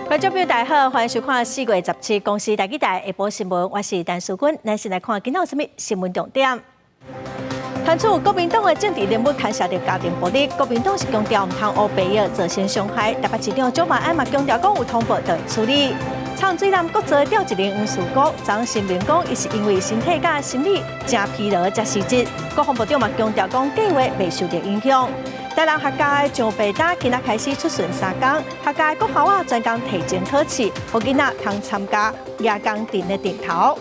觀眾朋友大家好，歡迎收看4月17公視台語台下晡新聞，我是陳淑君。咱先來看今仔有啥物新聞重點。傳出國民黨的政治人物牽涉著家庭暴力，國民黨是強調毋通烏白藥造成傷害。台北市長蔣萬安嘛強調講有通報就會處理。藏水南國造吊一人黃樹國，張新明講，伊是因為身體佮心理誠疲勞才辭職。國防部長嘛強調講計劃袂受著影響。台南客家的上白搭今仔開始出巡3工，客家的國校仔專工提前考試，予囡仔通參加蜈蚣陣的陣頭。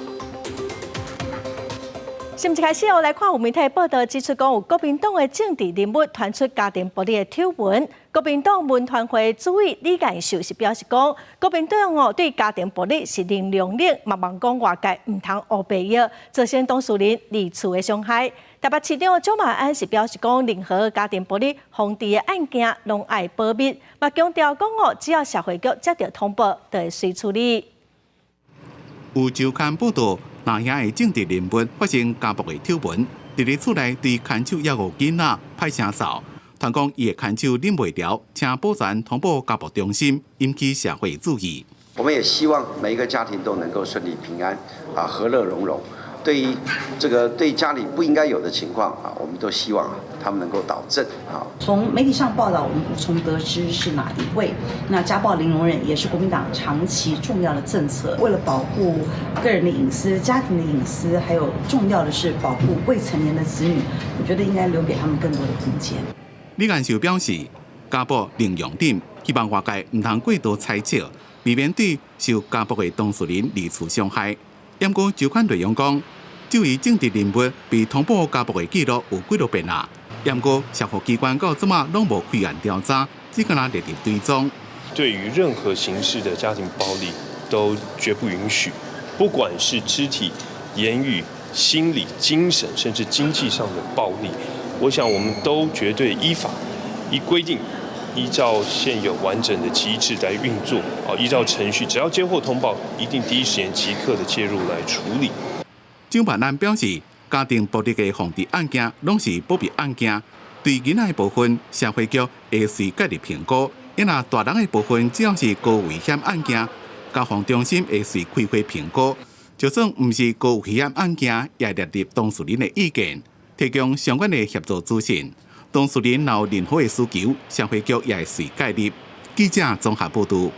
新聞開始，我來看有媒體報道指出，講有國民黨的政治人物傳出家庭暴力的醜聞。國民黨文傳會主委李彥秀是表示講，國民黨哦對家庭暴力是零容忍，嘛望講外界毋通烏白藥，造成當事人二次的傷害。台北市長蔣萬安是表示講，任何家庭暴力防治的案件攏愛保密，嘛強調講哦，只要社會局接著通報，就會隨處理。有週刊報道，藍營的政治人物發生家暴的醜聞，佇咧厝內對牽手抑有囡仔歹聲臊，傳講伊的牽手忍袂牢，請保全通報家暴中心，引起社會注意。我們也希望每一個家庭都能夠順利平安，啊，和樂融融。對於這個對家裡不應該有的情況啊，我們都希望他們能夠導正啊。從媒體上報道，我們無從得知是哪一位。那家暴零容忍也是國民黨長期重要的政策。為了保護個人的隱私、家庭的隱私，還有重要的是保護未成年的子女，我覺得應該留給他們更多的空間。李彥秀表示，家暴零容忍，希望外界毋通過度猜測，避免對受家暴的當事人二次傷害。毋過週刊內容講，這位政治人物被通報家暴的記錄有幾落遍啊，毋過社福機關到這馬攏無開案調查，只敢若列入追蹤。對於任何形式的家庭暴力都絕不允許，不管是肢體、言語、心理、精神，甚至經濟上的暴力，我想我們都絕對依法、依規定、依照現有完整的機制來運作，哦，依照程序，只要接獲通報，一定第一時間即刻的介入來處理。蔣萬安表示，家庭暴力的防治案件攏是保密案件，對囡仔的部分，社會局會隨介入評估；若大人的部分，只要是高危險案件，家防中心會隨開會評估。就算毋是高危險案件，也列入當事人的意見，提供相關的協助資訊。當事人若有任何的需求，社會局也會隨介入。記者綜合報道。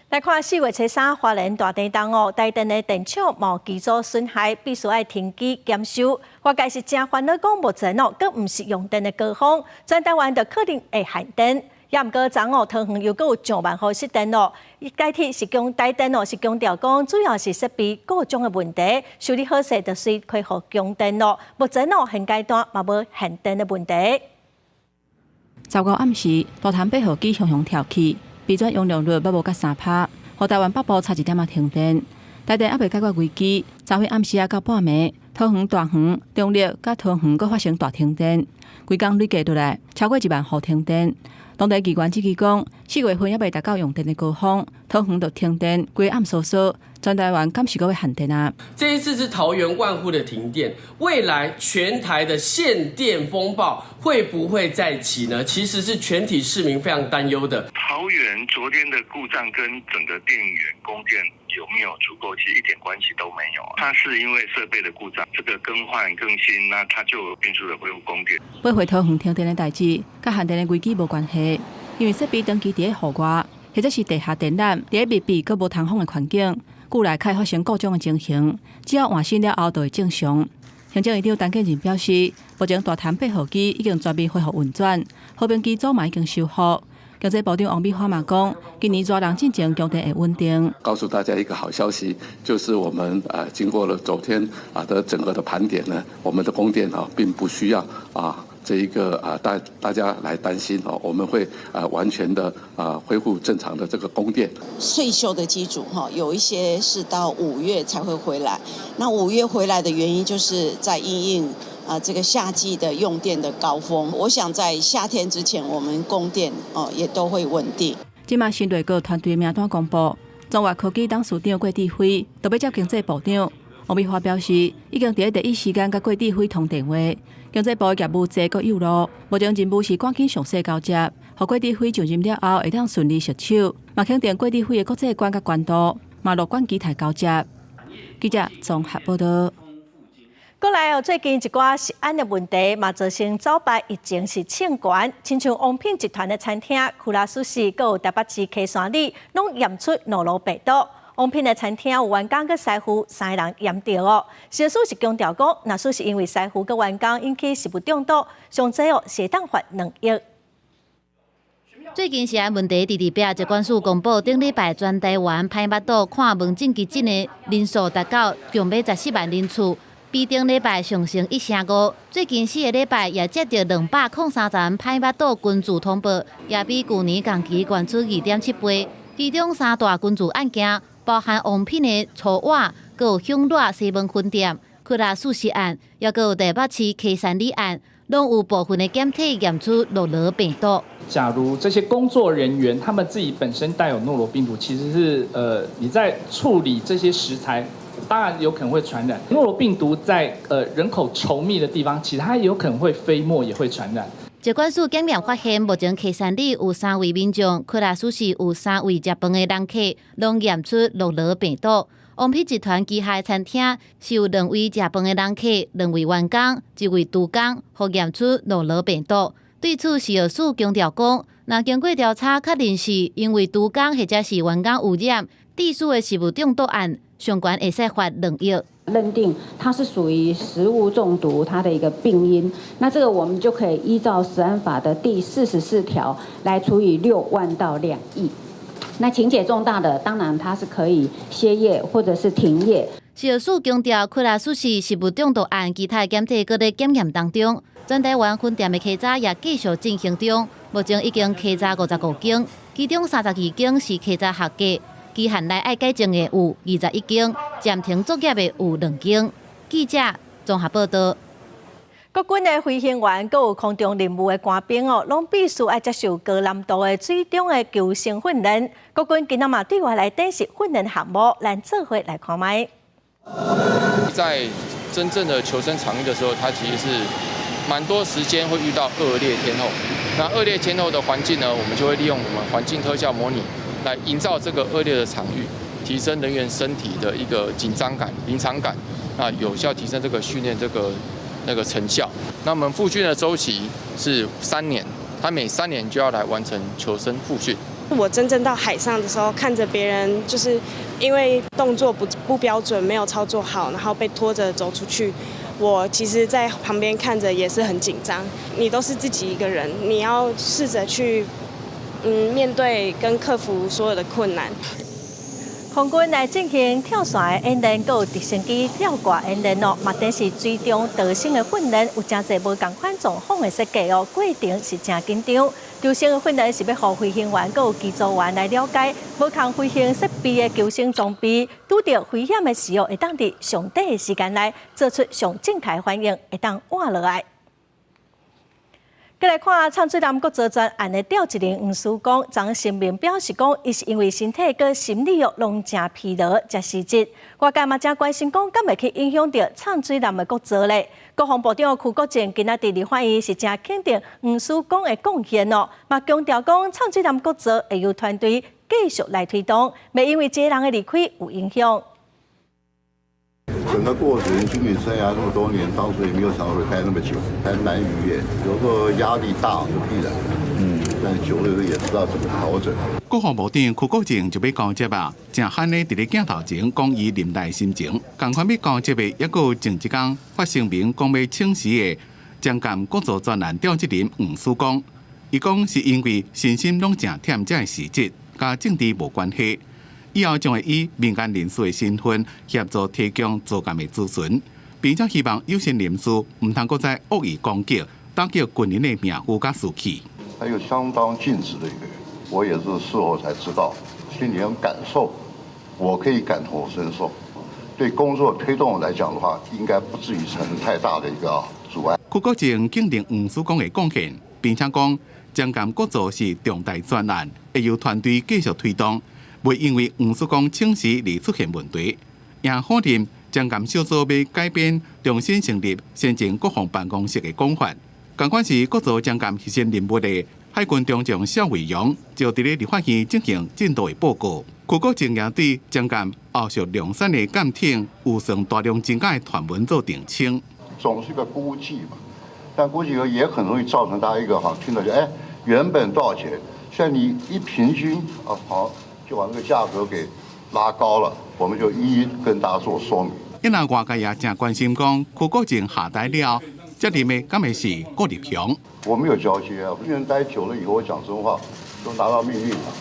來看4月初3，花蓮大地震哦，台電的電廠有機組損害，必須愛停機檢修。外界是誠煩惱，講目前哦，閣毋是用電的高峰，全台灣就可能會限電。也毋過昨哦，桃園又閣有上萬戶失電咯。台鐵是講台電哦，是強調講主要是設備故障的問題，修理好勢就隨恢復供電咯。目前哦，現階段嘛無限電的問題。15暗時，大潭八號機雄雄跳起。備轉容量率猶無到3趴，予台灣北部差一點仔停電。台電猶未解決危機，昨昏暗時仔到半暝，桃園大園、中壢佮桃園閣發生大停電，規工累計落來超過1萬戶停電。當地議員質疑講，4月份猶未達到用電的高峰，桃園就停電，規暗嗖嗖，全台灣敢是閣欲限電啊？這一次是桃園萬戶的停電，未來全台的限電風暴會不會再起呢？其實是全體市民非常擔憂的。桃園昨天的故障跟整個電源供電有沒有足夠，其實一點關係都沒有。它是因為設備的故障，這個更換更新，那它就迅速的恢復供電。八回桃園停電的代誌，佮限電的危機無關係，因為設備長期佇咧戶外，或者是地下電纜佇咧密閉閣無通風的環境，久來較會發生故障的情形。只要換新了後，就會正常。行政院長陳建仁表示，目前大潭八號機已經全面恢復運轉，和平機組嘛已經修復。經濟部長王美花嘛講，今年熱人進前供電會穩定。告訴大家一個好消息，就是我們經過了昨天的整個的盤點呢，我們的供電啊並不需要這一個大家來擔心哦，我們會完全的恢復正常的這個供電。歲修的機組哈，有一些是到5月才會回來。那五月回來的原因，就是在因應這個夏季的用電的高峰。我想在夏天之前，我們供電哦也都會穩定。這馬新內閣團隊名單公布，中華科技董事長郭智輝就欲接經濟部長。王美花表示，已經佇咧第一時間佮郭智輝通電話。經濟部業務濟閣有路，目前任務是趕緊詳細交接，予郭智輝上任了後會當順利熟手，嘛肯定郭智輝的國際觀佮高度，嘛樂觀期待交接。記者綜合報道。過來哦，最近一寡食安的問題嘛，造成酒吧疫情是衝懸，親像王品集團的餐廳、庫拉壽司，閣有台北市溪山里，攏驗出諾羅病毒。王品的餐廳有員工佮師傅三个人驗著哦。食藥署是強調講，若說是因為師傅佮員工引起食物中毒，上濟哦是會當罰2億。最近食安問題直直變，疾管署公布，頂禮拜全台灣歹腹肚看門診急診的人數達到共欲14萬人次，比頂禮拜上升1成5。最近4個禮拜也接著203人歹腹肚根治通報，也比舊年同期懸出2.7倍。其中三大根治案件，包含王品的粗碗，閣有香熱西門分店、克拉壽司案，抑閣有台北市溪山里案，攏有部分的檢體驗出諾羅病毒。假如這些工作人員他們自己本身帶有諾羅病毒，其實是你在處理這些食材，當然有可能會傳染。諾羅病毒在人口稠密的地方，其實它有可能會飛沫，也會傳染。疾管署檢驗發現，目前溪山里有三位民眾，克拉壽司有三位食飯的人客，攏驗出諾羅病毒。王品集團旗下餐廳是有兩位食飯的人客，兩位員工，一位廚工，予驗出諾羅病毒。對此，食藥署強調講，若經過調查確認是因為廚工或者是員工有染，致死的食物中毒案，上懸會使罰2億。認定它是屬於食物中毒，它的一個病因，那這個我們就可以依照食安法的第44條來處以6萬到2億。那情節重大的，當然它是可以歇業或者是停業。食藥署強調，克拉壽司食物中毒案，其他檢體閣咧檢驗當中，全台灣分店的稽查也繼續進行中，目前已經稽查55間，其中32間是稽查合格，期限內愛改正的有21間，暫停作業的有2間。記者綜合報道。國軍的飛行員，閣有空中任務的官兵哦，攏必須愛接受高難度的水中的求生訓練。國軍今仔嘛對外來展示訓練項目，咱做伙來看覓。在真正的求生場域的時候，它其實是蠻多時間會遇到惡劣天候。那惡劣天候的環境呢，我們就會利用我們環境特效模擬來營造這個惡劣的場域，提升人員身體的一個緊張感、臨場感，那有效提升這個訓練這個那個成效。那我們復訓的週期是3年，他每3年就要來完成求生復訓。我真正到海上的時候，看着別人就是因為動作不標準，沒有操作好，然後被拖着走出去。我其實，在旁邊看着也是很緊張。你都是自己一個人，你要試着去面對跟克服所有的困難。空軍來進行跳傘的演練，閣有直升機吊掛演練哦，嘛展示水中逃生的訓練，有誠濟無仝款狀況的設計哦，過程是誠緊張。求生的訓練是欲予飛行員閣有機組員來了解無仝飛行設備的求生裝備，拄著危險的時候，會當佇上短的時間內做出上正確的反應，會當活落來。閣來看藏水南國造專案的召集人黃思光，昨聲明表示講，伊是因為身體佮心理哦攏誠疲勞，才辭職。外界嘛誠關心講，敢會去影響著藏水南的國造咧？國防部長邱國正今仔佇立法院是誠肯定黃思光的貢獻哦，嘛強調講，藏水南國造會由團隊繼續來推動，袂因為一个人的離開有影響。整個過程，軍旅生涯這麼多年，當初也沒有想到會待那麼久，還蠻愉悅。有時候壓力大是必然，但久了也知道怎麼調整。國防部長邱國正就欲交接啊，誠罕的佇咧鏡頭前講伊忍耐心情，仝款欲交接的，抑閣有前一工發聲明講欲請辭的，蒋干國造專案召集人黃思光，伊講是因為身心攏誠忝才會辭職，佮政治無關係。以後將會以民間人士的身份協助提供造鑑的諮詢，並且希望有心人士毋通閣再惡意攻擊，打擊軍人的名譽佮士氣。他有相當盡職的一個人，我也是事後才知道，心裡有感受，我可以感同身受。對工作推動來講的話，應該不至於產生太大的一個阻礙。邱國正肯定黃思光的貢獻，並且講將鑑國造是重大專案，會由團隊繼續推動。袂因為黃思光請辭而出現問題，也否認將鑑小組欲改編重新成立先進國防辦公室的講法。仝款是國造將鑑核心任務的海軍中將蕭偉陽就佇咧立法院進行進度的報告。邱國正也對將艦後續量產的艦艇預算大量增加的傳聞做澄清。總是一個估計嘛，但估計也很容易造成大家一個哈聽到就原本多少錢，現在你一平均啊好就把那個價格給拉高了，我們就一一跟大家做說明。因為外界也誠關心講，邱國正下台了，接任的敢會是郭立雄？我沒有交接啊，因為待久了以後，我講真話都拿到命令嘛，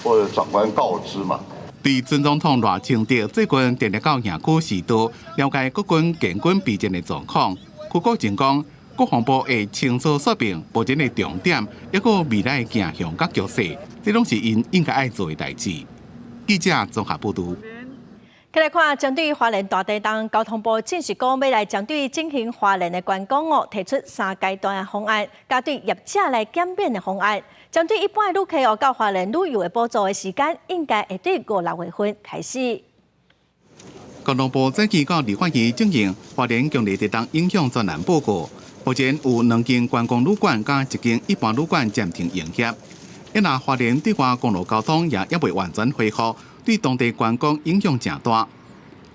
或者長官告知嘛。對前總統賴清德最近定定到營區視導，了解國軍建軍備戰的狀況。邱國正講，國防部會清楚說明目前的重點，抑閣未來的走向佮局勢，這攏是𪜶應該愛做的代誌。記者綜合報導。再來看，針對花蓮大地動，交通部證實講，欲來針對振興花蓮的觀光哦，提出三階段的方案，佮對業者來減免的方案。針對一般的旅客哦，到花蓮旅遊的補助的時間，應該會對五六月份開始。交通部早期到立法院進行花蓮強烈地動影響專欄報告，目前有兩間觀光旅館佮一間一般旅館暫停營業。因為花蓮對外公路交通也猶未完全恢復。對當地觀光影響誠大。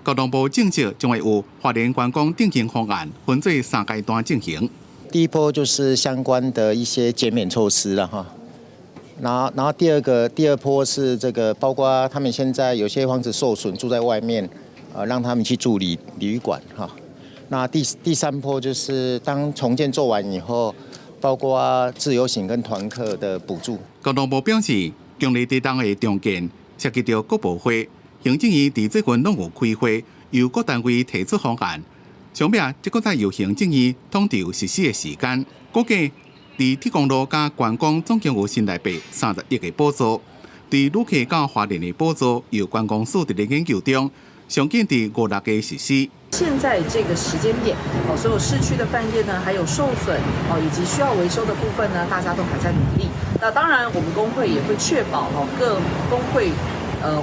交通部證實將會有花蓮觀光振興方案，分做三階段進行。第一波就是相關的一些減免措施了哈，然後第二個第二波是這個，包括他們現在有些房子受損，住在外面，讓他們去住旅館哈。那第三波就是當重建做完以後，包括自由行跟團客的補助。交通部表示，強烈地動的重建涉及到各部會，行政院佇最近攏有開會，由各單位提出方案。上尾這閣再由行政院統籌實施的時間。估計佇鐵公路佮觀光總共有新台幣30億的補助，對旅客到花蓮的補助由觀光署佇咧研究中，上緊佇五六月實施。現在這個時間點，哦，所有市區的飯店呢，還有受損哦，以及需要維修的部分呢，大家都還在努力。那當然，我們公會也會確保哦，各公會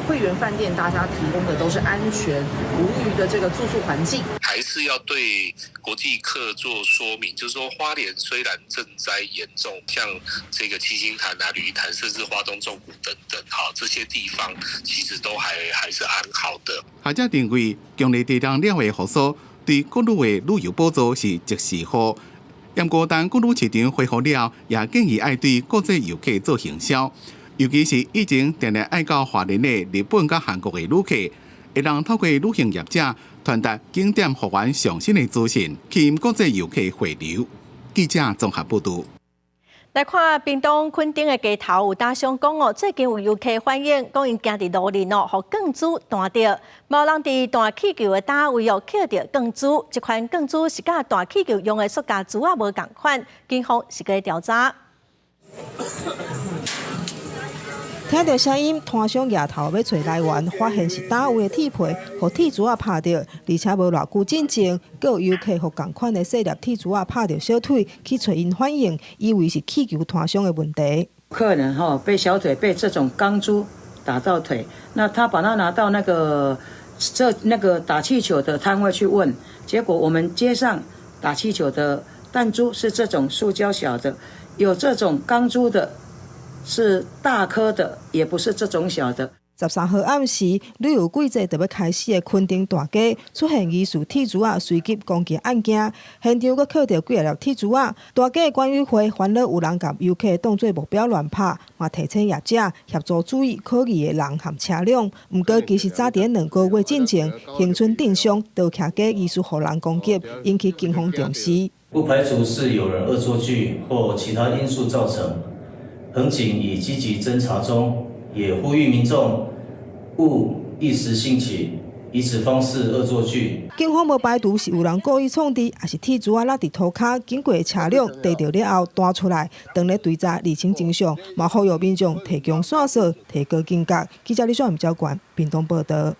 會員飯店大家提供的都是安全無虞的這個住宿環境。還是要對國際客做說明，就是說花蓮雖然震災嚴重，像這個七星潭啊、鯉魚潭，甚至花東縱谷等等，哈，這些地方其實都還是安好的。學者認為，強烈地動了的復甦，對國旅的旅遊補助是及時雨。不過，當國旅市場恢復了，也建議愛對國際遊客做行銷，尤其是以前定定愛到花蓮的日本佮韓國的旅客，會當透過旅行業者傳達景點復原上新的資訊，吸引國際遊客回流。記者綜合報導。來看屏東墾丁的街頭有打商講哦，最近有遊客反映，講𪜶行佇路面哦，予鋼珠彈著，有人佇彈氣球的搭位哦，抾著鋼珠，這款鋼珠是佮彈氣球用的塑膠珠仔無仝款，警方是閣調查。聽著聲音，攤商額頭欲揣來源，發現是佗位的鐵皮，予鐵珠仔拍著，而且無偌久進前，閣有遊客予仝款的細粒鐵珠仔拍著小腿，去揣𪜶反映，以為是氣球攤商的問題。客人哈被小腿被這種鋼珠打到腿，那他把他拿到那個這那個打氣球的攤位去問，結果我們街上打氣球的彈珠是這種塑膠小的，有這種鋼珠的。是大顆的，也不是這種小的。13號暗時，旅遊季節就欲開始的墾丁大街出現疑似鐵珠仔隨機攻擊案件，現場閣抾著幾仔粒鐵珠仔。大街管委會煩惱有人共遊客當做目標亂拍，嘛提醒業者協助注意可疑的人和車輛。毋過其實早佇2個月進前，恆春鎮上刀徛街疑似予人攻擊，引起警方重視。不排除是有人惡作劇或其他因素造成。恆警已積極偵查中，也呼籲民眾勿一時興起，以此方式惡作劇。警方無排除是有人故意創治，抑是鐵珠仔落佇塗跤，經過車輛硩著了後彈出來。當咧追查釐清真相，嘛呼籲民眾提供線索，提高警覺。記者李小吳交關屏東報導。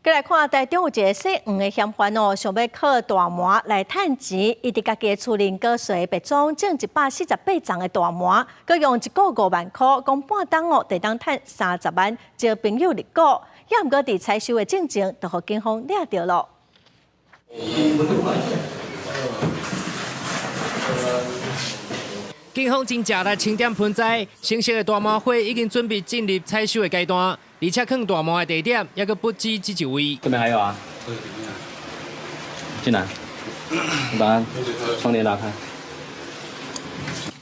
閣來看台中有一个姓黃的嫌犯哦，想欲靠大麻來趁錢，伊佇家己的厝內割綴白裝種148叢的大麻，閣用一股5萬箍，講半冬哦，就當趁30萬，招朋友入股，也毋過佇採收的進前，就予警方掠著囉。警方真正來清點盆栽，新鮮的大麻花已經準備進入採收的階段，而且囥大麻的地點猶閣不止這一位。這邊還有啊，進來，你把窗簾拉開。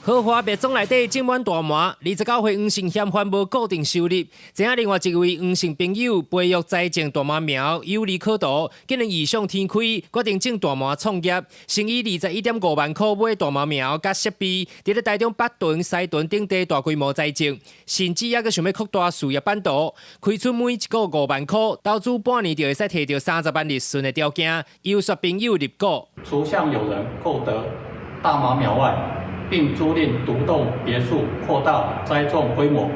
豪華別荘內底種滿大麻，29歲黃姓嫌犯無固定收入，知影另外一位黃姓朋友培育栽種大麻苗有利可圖，竟然異想天開，決定種大麻創業，先以21.5萬塊買大麻苗佮設備，佇咧台中北屯、西屯等地大規模栽種，甚至猶閣想欲擴大事業版圖，開出每一股5萬塊，投資半年就會使提著30萬利潤的條件，遊說朋友入股。除向友人購得大麻苗外，並租賃獨棟別墅，擴大栽種規模，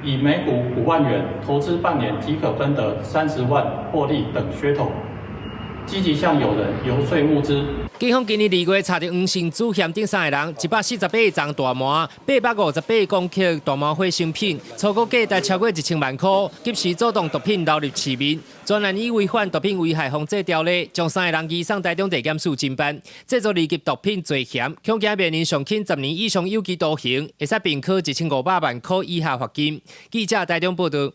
以每股5萬元投資半年即可分得30萬獲利等噱頭，積極向友人遊說募資。警方今年2月查著黃姓主嫌等三个人，148叢大麻，858公克大麻花成品，初估價值超過1000萬塊，及時阻擋毒品流入市面。專案以違反毒品危害防制條例，將三个人移送台中地檢署偵辦，製造二級毒品罪嫌，恐驚面臨上輕10年以上有期徒刑，會使併科1500萬塊以下罰金。記者台中報道。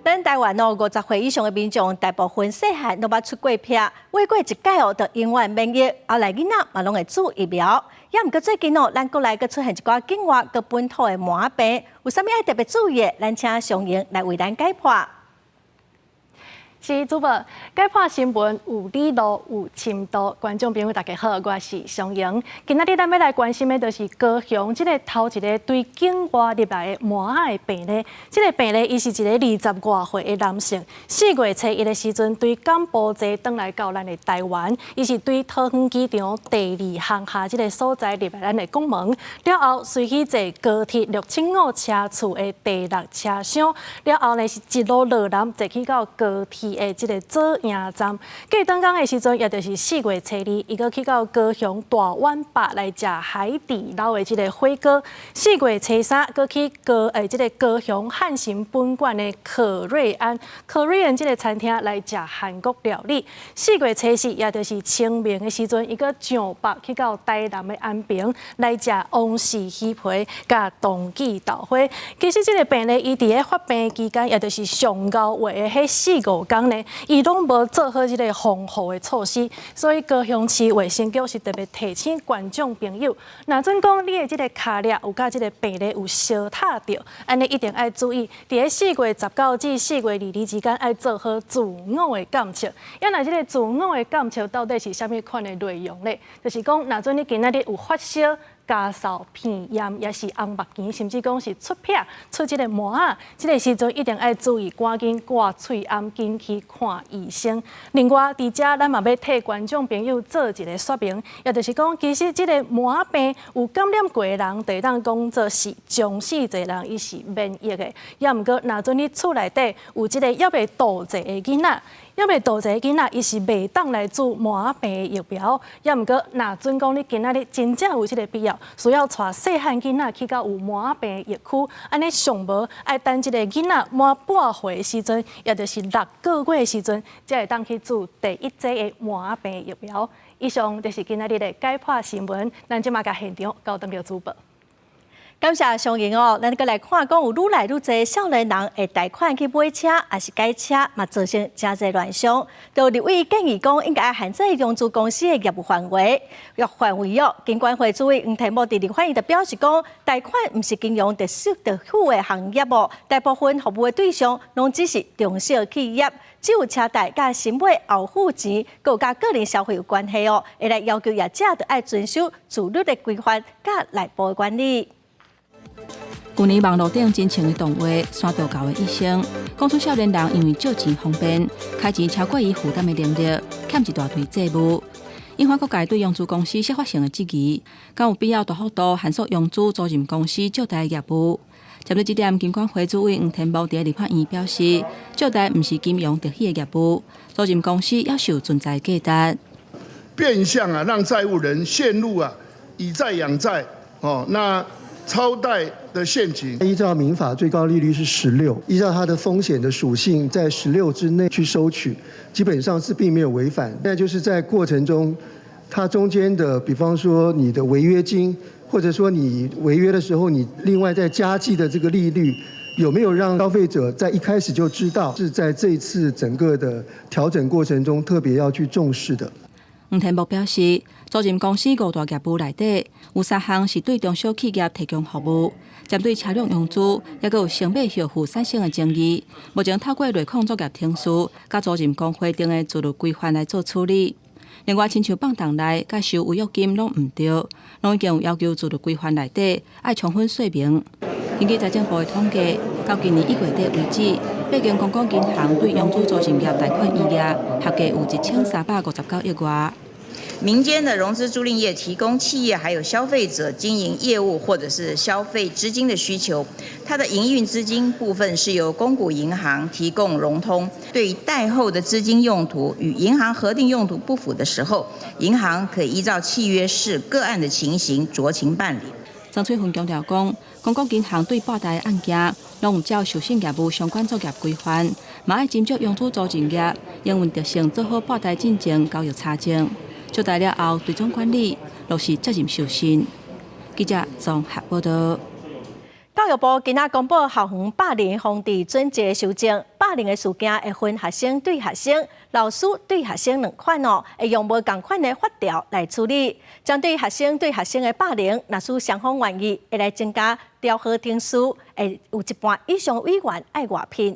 咱台灣哦，50歲以上的民眾，大部分細漢攏捌出過癖，穢過一屆哦，就永遠免疫。後來囡仔嘛攏會注疫苗。猶毋過最近哦，咱國內閣出現一寡境外佮本土的麻病，有啥物愛特別注意的？咱請常瑩來為咱解破。是主播，解破新聞有理路有深度，觀眾朋友大家好，我是常瑩。今仔日咱欲來關心的，就是高雄這个頭一个對境外入來的麻仔的病例。這个病例，伊是一个20外歲的男性，4月初一的時陣，對柬埔寨轉來到咱的台灣，伊是對桃園機場第二航廈這个所在入來咱的國門，了後隨去坐高鐵675車次的第六車廂，了後呢是一路落南坐去到高鐵的這个左營站，過轉工的時陣，也就是4月初二，伊閣去到高雄大碗百來食海底撈的這个火鍋。4月初三，閣去這个高雄漢神分館的可瑞安可瑞安這个餐廳來食韓國料理。4月初四，也就是清明的時陣，伊閣上北去到台南的安平來食王氏魚皮佮冬記豆花。其實這个病例，伊佇咧發病期間，也就是上高月的彼四五工呢，伊攏無做好這个防護的措施，所以高雄市衛生局是特別提醒觀眾朋友，若準講你的這个跤跡有佮這个病例有相疊著，按呢一定愛注意，佇咧4月19至4月22之間，愛做好自我的檢測。啊，若這个自我的檢測到底是啥物款的內容咧？就是講，若準你今仔日有發燒、咳嗽、鼻炎，抑是紅目墘，甚至講是出癖、出這个麻仔，這个時陣一定愛注意，趕緊掛喙罨，緊去看醫生。另外，佇遮咱嘛欲替觀眾朋友做一个說明，也就是講，其實這个麻病有感染過的人，就會當講做是終世濟人，伊是免疫的。猶毋過，若準你厝內底有這个猶未度歲的囡仔，猶未度歲的囡仔，伊是袂當來注麻病的疫苗。猶毋過，若準講你今仔日真正有這个必要，需要帶細漢囡仔去到有麻病的疫區，按呢上無愛等這个囡仔滿半歲的時陣，也就是6個月的時陣，才會當去注第一劑的麻病疫苗。以上就是今仔日的解破新聞，咱這馬共現場交轉予主播。感謝常瑩哦，咱閣來看講有愈來愈濟少年人會貸款去買車，抑是改車，嘛造成誠濟亂象。就立委建議講，應該限制融資公司的業務範圍。業範圍哦，金管會主委黃天牧佇立法院就表示講，貸款毋是金融特殊特許的行業哦，大部分服務的對象攏只是中小企業，只有車貸佮新買後付錢，閣有佮個人消費有關係哦，會來要求業者著愛遵守自律的規範佮內部的管理。舊年網路頂真穿的動畫《山道猴的一生》，講出少年人因為借錢方便，開錢超過伊負擔的能力，欠一大堆債務。引發各界對融資公司合法性的質疑，敢有必要大幅度限縮融資租賃公司借貸業務？針對這點，金管會主委黃天牧佇立法院表示，借貸毋是金融特許的業務，租賃公司猶是有存在價值。變相啊，讓債務人陷入啊以債養債哦，那。超貸的陷阱。依照民法最高利率是十六，依照它的風險的屬性，在十六之內去收取，基本上是並沒有違反。但就是在過程中，它中間的，比方說你的違約金，或者說你違約的時候，你另外再加計的這個利率，有沒有讓消費者在一開始就知道，是在這次整個的調整過程中特別要去重視的。黃天牧表示，租賃公司五大業務內底有三項是對中小企業提供服務，針對車輛融資，抑閣有先買後付產生的爭議。目前透過內控作業程序，佮租賃公會定的自律規範來做處理。另外，親像放貸來佮收違約金攏毋對，攏已經有要求自律規範內底愛充分說明。根據財政部的統計，到今年1月底為止，八間公股銀行對融資租賃業貸款餘額合計有1359億外。民間的融資租賃業提供企業還有消費者經營業務或者是消費資金的需求，它的營運資金部分是由公股銀行提供融通。對於貸後的資金用途與銀行核定用途不符的時候，銀行可以依照契約視個案的情形酌情辦理。曾翠芬強調講，公股銀行對放貸的案件，攏有照授信業務相關作業規範，嘛愛斟酌融資租賃業營運特性，做好放貸進前交易查證。交代了後，追蹤管理，落實責任授信。記者綜合報道。教育部今仔公布校園霸凌防治準則修正，霸凌的事件會分學生對學生、老師對學生兩款哦，會用無仝款的法條來處理。針對學生對學生的霸凌，若是雙方願意，會來增加調和程序，會有一半以上委員愛外聘。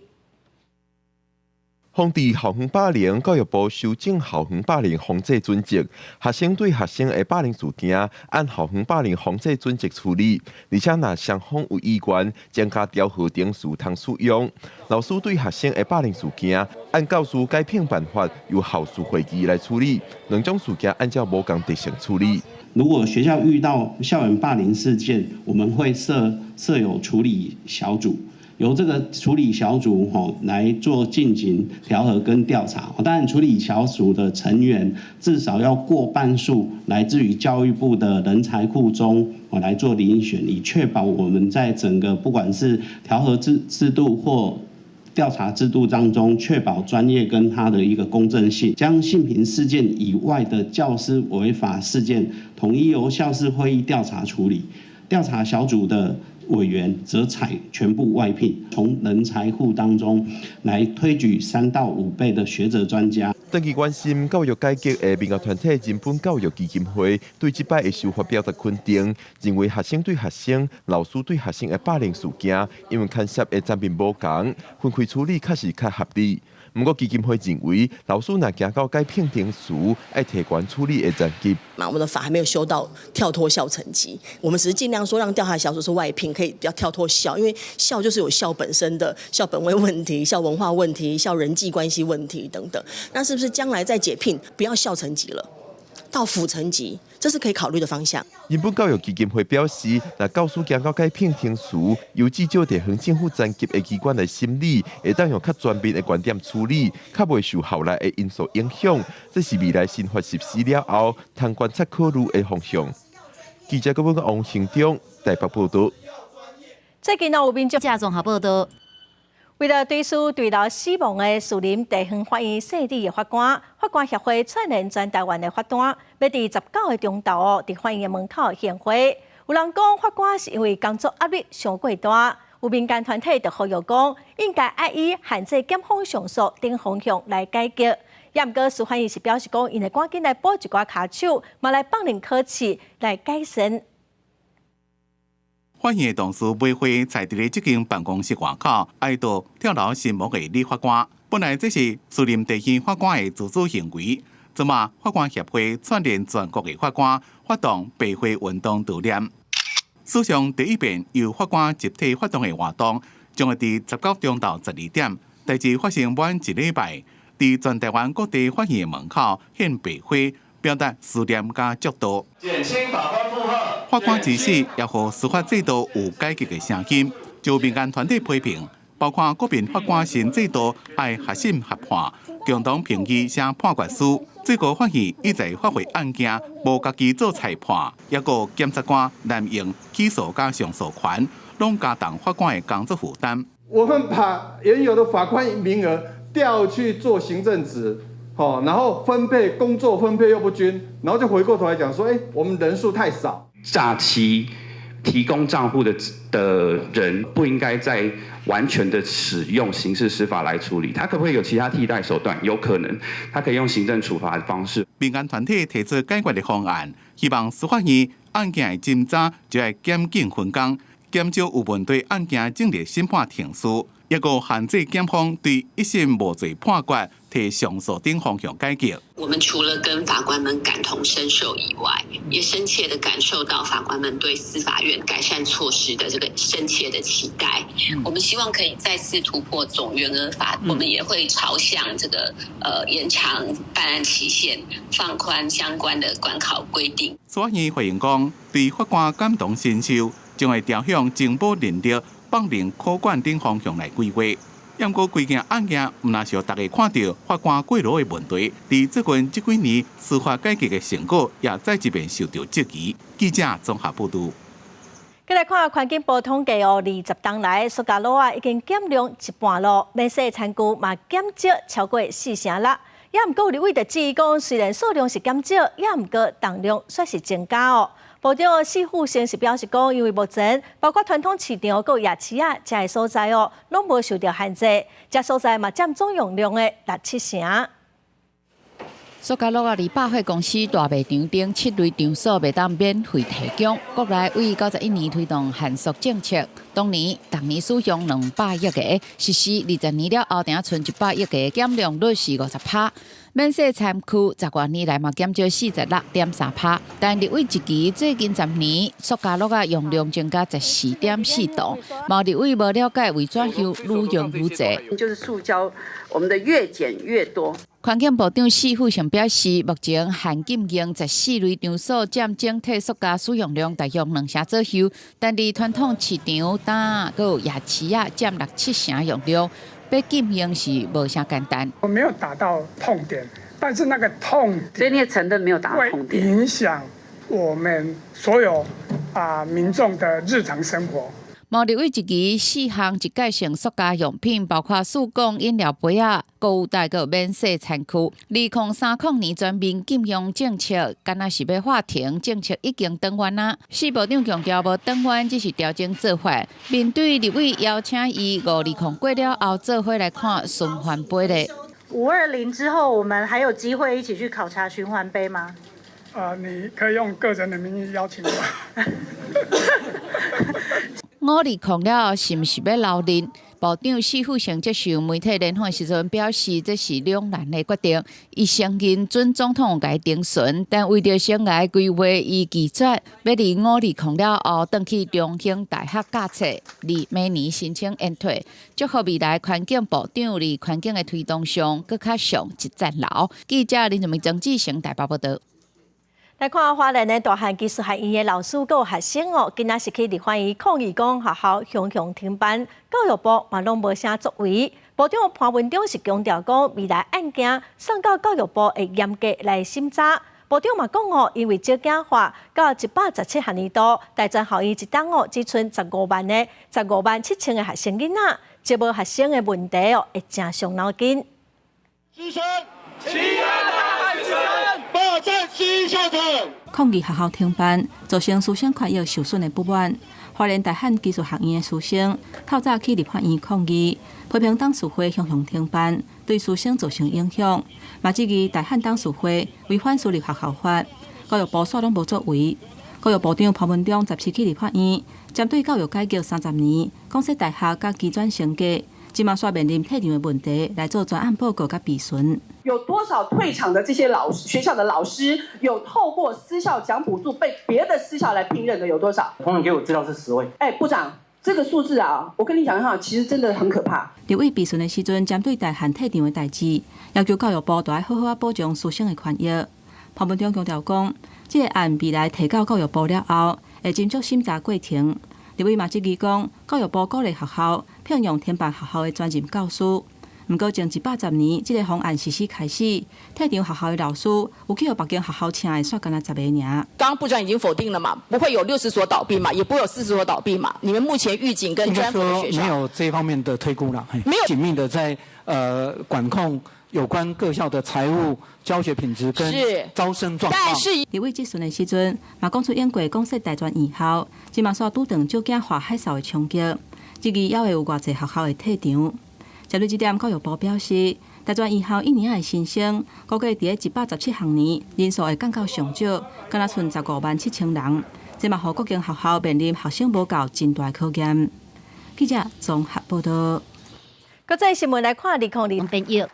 防治校園霸凌，教育部修正校園霸凌防治準則，學生對學生的霸凌事件，按校園霸凌防治準則處理。而且，若雙方有意願，增加調和程序通使用。老師對學生的霸凌事件，按教師解聘辦法由校事會議來處理。兩種事件按照無仝特性處理。如果學校遇到校園霸凌事件，我們會設有處理小組。由這個處理小組吼來做進行調和跟調查。當然，處理小組的成員至少要過半數來自於教育部的人才庫中，來做遴選，以確保我們在整個不管是調和制度或調查制度當中，確保專業跟它的一個公正性。將性平事件以外的教師違法事件，統一由校事會議調查處理。調查小組的委員則採全部外聘，從人才庫當中來推舉3到5倍的學者專家。長期關心教育改革的民間團體人本教育基金會對這擺的修法表達肯定，認為學生對學生、老師對學生的霸凌事件，因為牽涉的層面無仝，分開處理確實較合理。毋過基金會認為，老師若行到解聘程序，愛提懸處理的層級。嘛，我們的法還沒有修到跳脫校層級，我們只是盡量說讓調查小組是外聘，可以比較跳脫校，因為校就是有校本身的校本位問題、校文化問題、校人際關係問題等等。那是不是將來再解聘，不要校層級了，到府層級，這是可以考慮的方向。人本教育基金會表示，若教師行到解聘程序，由至少地方政府層級的機關來審理，會當用較全面的觀點處理，較袂受校內的因素影響。這是未來新法實施了後，通觀察考慮的方向。記者郭文王行長台北報道。最近有民眾綜合報道。為了追思墜樓死亡的士林地方法院細膩的法官，法官協會串聯全台灣的法官，欲佇19个中晝哦，佇法院的門口獻花。有人講法官是因為工作壓力傷過大，有民間團體就呼籲講，應該愛以限制檢方上訴等方向來改革。也毋過司法院是表示講，𪜶會趕緊來補一寡跤手，嘛來放任考試來改善。法院的同事買花在佇咧這間辦公室外口哀悼跳樓身亡的李法官。本來這是士林地方法官的自主行為，這馬法官協會串聯全國的法官發動白花運動悼念。史上第一遍由法官集體發動的活動，將會佇19中晝12點，代誌發生滿一禮拜，佇全台灣各地法院的門口獻白花，表達思念佮祝禱。減輕法官負荷。法官之死，也予司法制度有改革的聲音。就民間團體批評，包括國民法官新制度愛合審合判，共同評議寫判決書。最高法院一再發回案件，無家己做裁判，抑閣檢察官濫用起訴佮上訴權，攏加重法官的工作負擔。我們把原有的法官名額調去做行政職，好，然後分配工作分配又不均，然後就回過頭來講說，欸，我們人數太少。詐欺提供賬戶的人不應該再完全的使用刑事司法來處理，他可不可以有其他替代手段？有可能，他可以用行政處罰的方式。民間團體提出解決的方案，希望司法院案件的偵查就愛檢警分工，減少有問題案件進入審判程序，抑閣限制檢方對一審無罪判決提上訴等方向改革。我們除了跟法官們感同身受以外，也深切的感受到法官們對司法院改善措施的這個深切的期待。我們希望可以再次突破總員額法，我們也會朝向這個延長辦案期限、放寬相關的管考規定。司法院回應講，對法官感同身受，將會朝向增補人力、放靈考卷等方向來規劃。毋過規件案件，毋但是予大家看著法官過勞的問題，佇最近這幾年司法改革的成果，也再一遍受到質疑。記者綜合報導。繼來看環境部統計哦，20冬來，塑膠簍仔已經減量一半囉，免洗餐具嘛減少超過四成啦。也毋過立委就質疑講，雖然數量是減少，也毋過重量卻是增加哦。部長史富生是表示講，因為目前包括傳統市場、閣夜市仔遮个所在哦，攏無受著限制，遮所在嘛佔總用量的六七成。塑膠簍仔佇百貨公司大賣場等七類場所袂當免費提供。國內為91年推動限塑政策，當年逐年使用200億個，實施20年了後，定賰100億個，減量率是50趴。免洗餐具10外年來嘛減少46.3趴，但立委質疑最近10年塑膠簍仔用量增加14.4噸，嘛立委無了解為怎樣愈用愈濟。就是塑膠，我們的越減越多。環境部長史富生表示，目前限禁用14類場所佔整體塑膠使用量大約2成左右，但佇傳統市場、擔仔、閣有夜市仔佔六七成用量，欲禁用是無啥簡單。我沒有打到痛點，但是那個痛點，所以你也承認沒有打到痛點，會影響我們所有民眾的日常生活。嘛立委質疑四項一過性塑膠用品，包括塑鋼飲料杯仔、購物袋、閣免洗餐具。2030年全面禁用政策，敢若是欲喊停，政策已經轉彎啊！史部長強調無轉彎，只是調整做法。面對立委邀請伊520過了後，做伙來看循環杯咧。 520之後，我們還有機會一起去考察循環杯嗎？啊，你可以用個人的名義邀請我。520了後，是毋是欲留任？部長史富生接受媒體聯訪時陣表示，這是兩難的決定。伊承認準總統共伊徵詢，但為著生涯規劃，伊拒絕欲佇520了後，轉去中興大學教冊，佇明年申請延退。祝福未來環境部長佇環境的推動上，閣較上一層樓。記者林志明、曾志成台北報導。來看花蓮的大漢技術學院的老師佮學生哦，今仔是去立法院抗議講學校雄雄停辦，教育部嘛攏無啥作為。部長潘文忠是強調講，未來案件送到教育部會嚴格來審查。部長嘛講哦，因為少子化到117學年度，大專校院一冬哦只賰15萬个15萬7千个學生囡仔，這無學生的問題哦會誠傷腦筋。師生，齊安大學生，罷戰新校長。抗議學校停辦，造成師生權益受損的不滿。花蓮大漢技術學院的師生透早去立法院抗議，批評董事會雄雄停辦，對師生造成影響。嘛質疑大漢董事會違反私立學校法，教育部煞攏無作為。教育部長潘文忠17去立法院，針對教育改革30年，講說大學佮機轉升格，這馬煞面臨退場的問題，來做專案報告佮備詢。有多少退場的這些老師、學校的老師，有透過私校獎補助被別的私校來聘任的有多少？同仁給我資料是10位。哎，部長，這個數字啊，我跟你講哈，其實真的很可怕。立委備詢的時陣，針對大漢退場的代誌，要求教育部著愛好好仔保障師生的權益。潘文忠強調講，這個案未來提交教育部了後，會斟酌審查過程。立委嘛質疑講，教育部鼓勵學校聘用停辦學校的專任教師。毋過前110年，這个方案實施開始，退場學校的老師有去予別間學校請的，煞干焦十个爾。剛剛部長已經否定了嘛，不會有60所倒閉嘛，也不會有40所倒閉嘛。你們目前預警跟專輔的學校沒有這方面的推估啦，沒有緊密的在管控有關各校的財務、教學品質跟招生狀況。但是立委質詢的時陣，嘛講出英國公設大專院校，這馬煞拄著少子化海嘯的衝擊，這期猶會有偌濟學校會退場。針對這點，教育部表示，大專院校一年的新生，估計佇117學年人數會降到上少，干焦賰15萬7千人。這嘛予各間學校面臨學生無夠真大考驗。記者綜合報導。國際新聞來看，2002。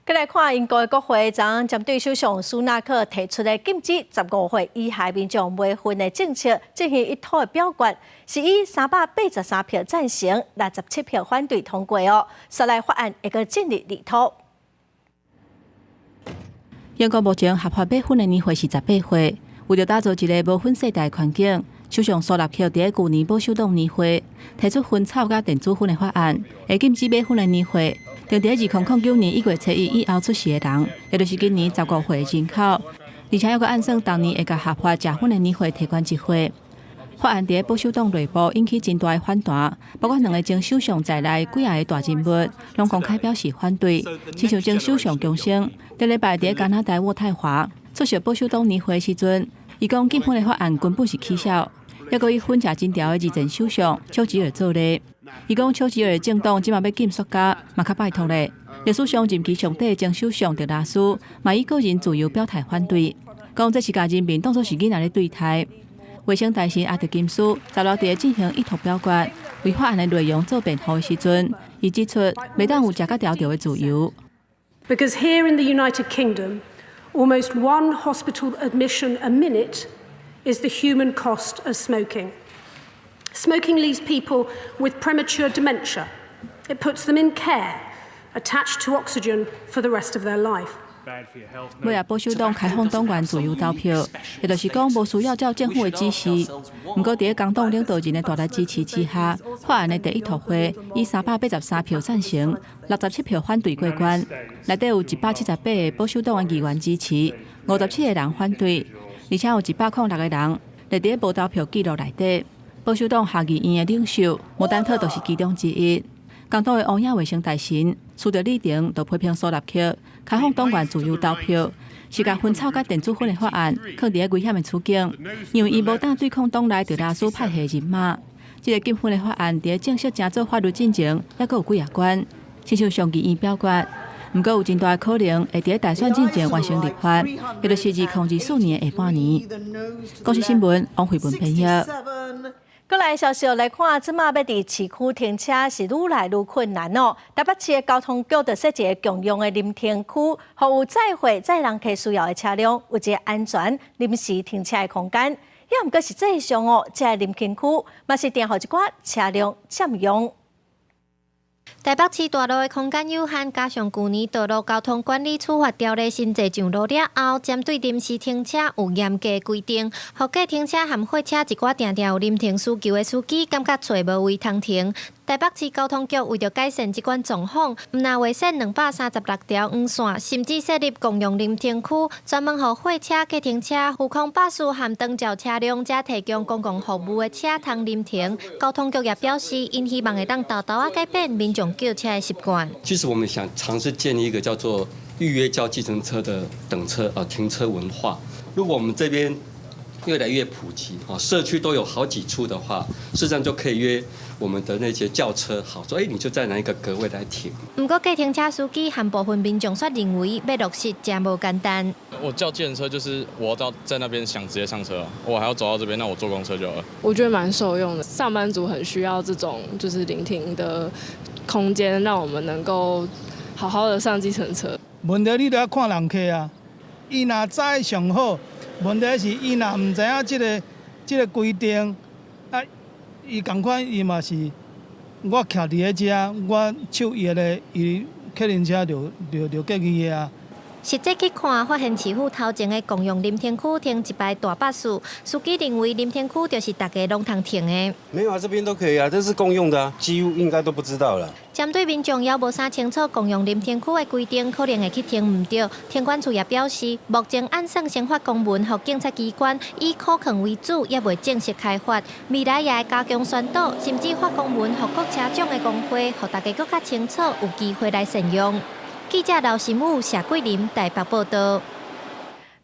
閣來看英國的國會，昨針對首相蘇納克提出的禁止15歲以下民眾買薰的政策進行一討的表決，是以383票贊成，67票反對通過哦。紲來法案會閣進入立土。英國目前合法買薰的年歲是18歲，為著打造一个無薰世代的環境，首相蘇納克佇舊年保守黨年會提出薰草佮電子薰的法案，會禁止買薰的年歲。定佇2009年1月初1以後出世的人，也就是今年15歲的人口，而且猶閣按算逐年會共合法食薰的年歲提懸一歲。法案佇保守黨內部引起真大的反彈，包括兩个前首相在內幾仔个大人物，攏公開表示反對。親像前首相強生，頂禮拜佇加拿大渥太華出席保守黨年會時陣，伊講禁薰的法案根本是起痟，猶閣以薰食真牢的二前首相丘吉爾做例。伊講丘吉爾的政黨這馬欲禁雪茄，嘛較拜託咧。歷史上任期上短的前首相特拉斯，嘛以個人自由表態反對，講這是共人民當作是囡仔咧對待。衛生大臣阿特金斯十六佇進行一討表決，為法案的內容做辯護的時陣，伊指出，袂當有食甲牢牢的自由。 Because here in the United Kingdom, almost one hospital admission a minute is the human cost of smoking. Smoking leaves people with premature dementia. It puts them in care, attached to oxygen for the rest of their life. 尾仔保守黨開放黨員自由投票，也就是講無需要照政府的指示。毋過，佇工黨領導人的大力支持之下，法案的第一讀會以383票贊成、67票反對過關。內底有178個保守黨的議員支持，57個人反對，而且有106個人列佇無投票記錄內底。保守黨下議院的領袖摩丹特就是其中之一。工黨的王野衛生大臣蘇德里廷就批評蘇納克開放黨員自由投票，是共薰草佮電子薰的法案囥佇危險的處境，因為伊無膽對抗黨內特拉斯派系人馬。這个禁薰的法案佇正式成做法律進前，猶閣有幾仔關，親像上議院表決。毋過有真大可能會佇大選進前完成立法，也就是2024年下半年。公視新聞王慧文編譯。閣來消息來看，這馬欲佇市區停車是愈來愈困難哦。台北市的交通局就設一个共用的臨停區，予有載貨載人客需要的車輛有一个安全臨時停車的空間。也毋過實際上哦，這个臨停區嘛是定予一寡車輛佔用。台北市大路的空間有限，加上舊年道路交通管理處罰條例新制上路了後，針對臨時停車有嚴格規定，予計程車和貨車一寡定定有臨停需求的司機，感覺揣無位通停。台北市交通局為著改善這款狀況，毋但劃設236條黃線，甚至設立共用臨停區，專門予貨車、計程車、浮空巴士和長照車輛遮提供公共服務的車通臨停。交通局也表示，𪜶希望會當沓沓仔改變民眾叫車的習慣。其實我們想嘗試建立一個叫做預約叫計程車的等車啊停車文化。如果我們這邊越來越普及啊，社區都有好幾處的話，事實上就可以約我們的那些轎車，好說，哎，你就在哪一個格位來停。毋過，計程車司機和部分民眾卻認為，欲落實誠無簡單。我叫計程車就是我到在那邊想直接上車，我還要走到這邊，那我坐公車就好了。我覺得蠻受用的，上班族很需要這種就是臨停的空間，讓我們能夠好好的上計程車。問題你著愛看人客啊，伊若知上好，問題是伊若毋知影這个規定，啊，伊仝款伊嘛是，我徛佇咧遮，我手搖咧，伊客人車就過去的啊。實際去看，發現市府頭前的共用臨停區停一排大巴士，司機認為臨停區就是大家攏通停的。沒有啊，這邊都可以啊，這是公用的啊，幾乎應該都不知道了。針對民眾猶無啥清楚共用臨停區的規定，可能會去停毋著。停管處也表示，目前按算先發公文予警察機關，以可控為主，猶未正式開罰。未來也會加強宣導，甚至發公文予各車種的公會，予大家閣較清楚，有機會來善用。記者劉新武、謝桂林台北報道。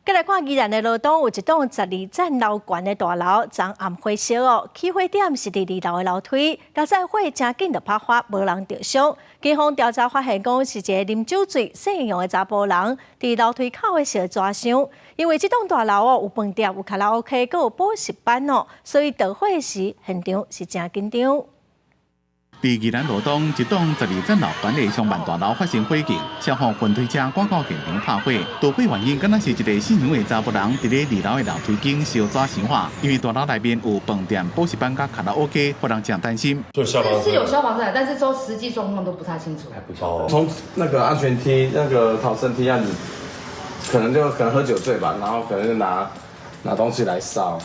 繼來看宜蘭的羅東有一棟12層樓懸的大樓，昨暗火燒哦，起火點是佇二樓的樓梯，佳哉火誠緊就拍發，無人著傷。警方調查發現，講是一个啉酒醉、姓楊的查埔人，佇樓梯口的燒紙箱。因為這棟大樓哦有飯店、有卡拉 OK，閣有補習班哦，所以著火時現場是誠緊張。佇宜蘭羅東一棟12層樓懸的商辦大樓發生火警，消防雲梯車趕到現場拍火。導火原因敢若是一个姓楊的查埔人佇咧二樓的樓梯間燒紙箱仔，因為大樓內面有飯店、補習班佮卡拉 OK，予人誠擔心。是有消防車，但是說實際狀況都不太清楚。從那個安全梯、那個逃生梯樣子，可能就可能喝酒醉吧，然後可能就拿東西來燒。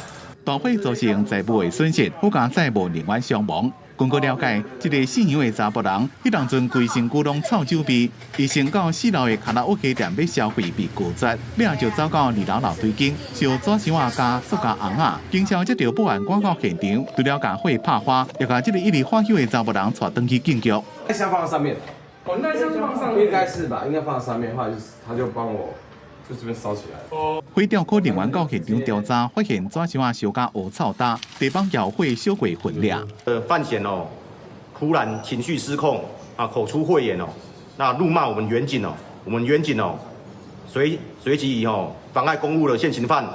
大火造成財物的損失，好佳哉無人員傷亡。根據了解，這个姓楊的查埔人，彼當陣規身軀攏臭酒味，伊先到四樓的卡拉 OK 店欲消費被拒絕，尾仔就走到二樓樓梯間燒紙箱仔佮塑膠甕仔，警消接著報案趕到現場，除了共火拍花，也共這个一直喝酒的查埔人帶轉去警局。箱放在上面，哦，那箱放上面，應該是吧？應該放在上面的話，就是他就幫我。就這邊燒起來。火調科人員到現場調查，發現紙箱仔燒甲烏臭焦，地板也有火燒過痕跡。范閒哦，突然情緒失控啊，口出穢言哦，那怒罵我們員警哦，我們員警哦，隨即以哦妨礙公務的現行犯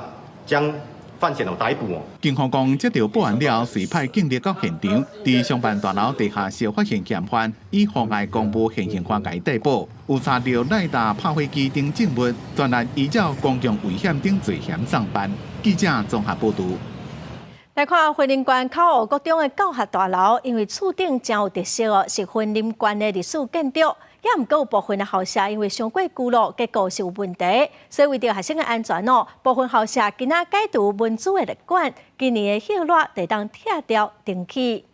將范閒哦逮捕哦。警方講，接著報案了後，隨派警力到現場，佇商辦大樓地下室發現嫌犯，以妨礙公務現行犯共逮捕。有查著賴達拍火機等證物，專案依照公共危險等罪嫌送辦。記者綜合報導。來看雲林縣口湖國中的教學大樓，因為厝頂誠有特色哦，是雲林縣的歷史建築，也毋過有部分的校舍因為傷過舊咯，結構是有問題，所以為著學生的安全哦，部分校舍今仔解除蚊蛀的列管，今年的熱熱就會當拆掉重起。